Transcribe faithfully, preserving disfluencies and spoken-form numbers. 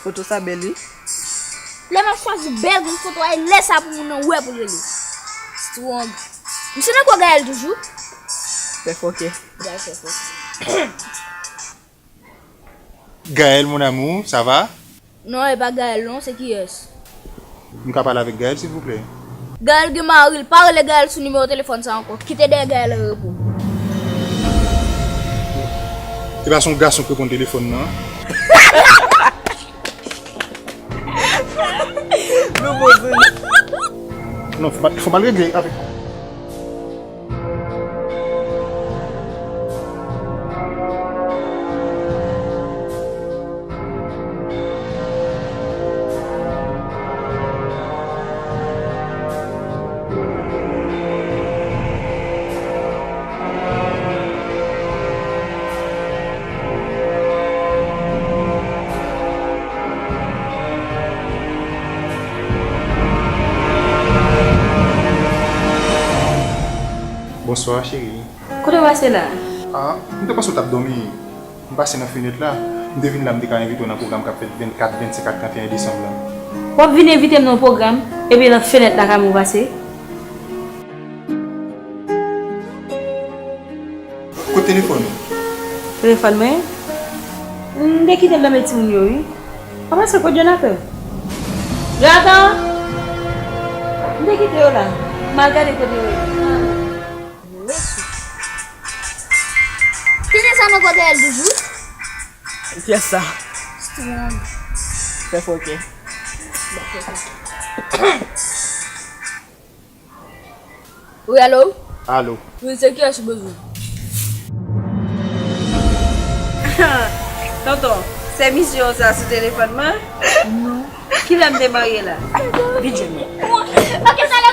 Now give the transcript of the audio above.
Foto sa bèl, wi. Lè m ap chwazi bèl grenn foto a, e lè sa pou moun nan wè pou l rele. Strong. Misye nan kò Gaël toujou? Fè fòkè. Gaël fè fòkè. Gaël, mon amour, ça va? Non, e pa Gaël non, se kiyès? M ka pale avèk Gaël, silvouplè? Gaël gen mari, l pa rele Gaël sou nimewo telefòn sa ankò. Kite dèyè Gaël an repo. Se pa se yon gason k reponn telefòn nan? Non, fò m al, fò m al regle avèk. Bonswa, cheri. Kote w pase la? Ah, m te panse w t ap dòmi. M pase nan fenèt la. M te vin la, m te ka envite w nan pwogram k ap fèt vennkat, vennsenk ak trannteyen desanm lan. W ap vin envite m nan yon pwogram, epi nan fenèt la kay mwen w pase? Kot telefòn ou? Telefòn mwen? M te kite l nan men timoun yo, wi. Papa, se kot Jonathan? Jonathan! M te kite yo la. M al gade kote yo ye. Tini sa nan kote el toujou? Pyès sa. Strong. Fè fòkè. Wi, alo? Alo. Wi, se kiyès ou bezwen? Tonton, se misye w sa sou telefòn mwen? Non. Kilè m te marye la? Vin jwenn mwen. Ok, sa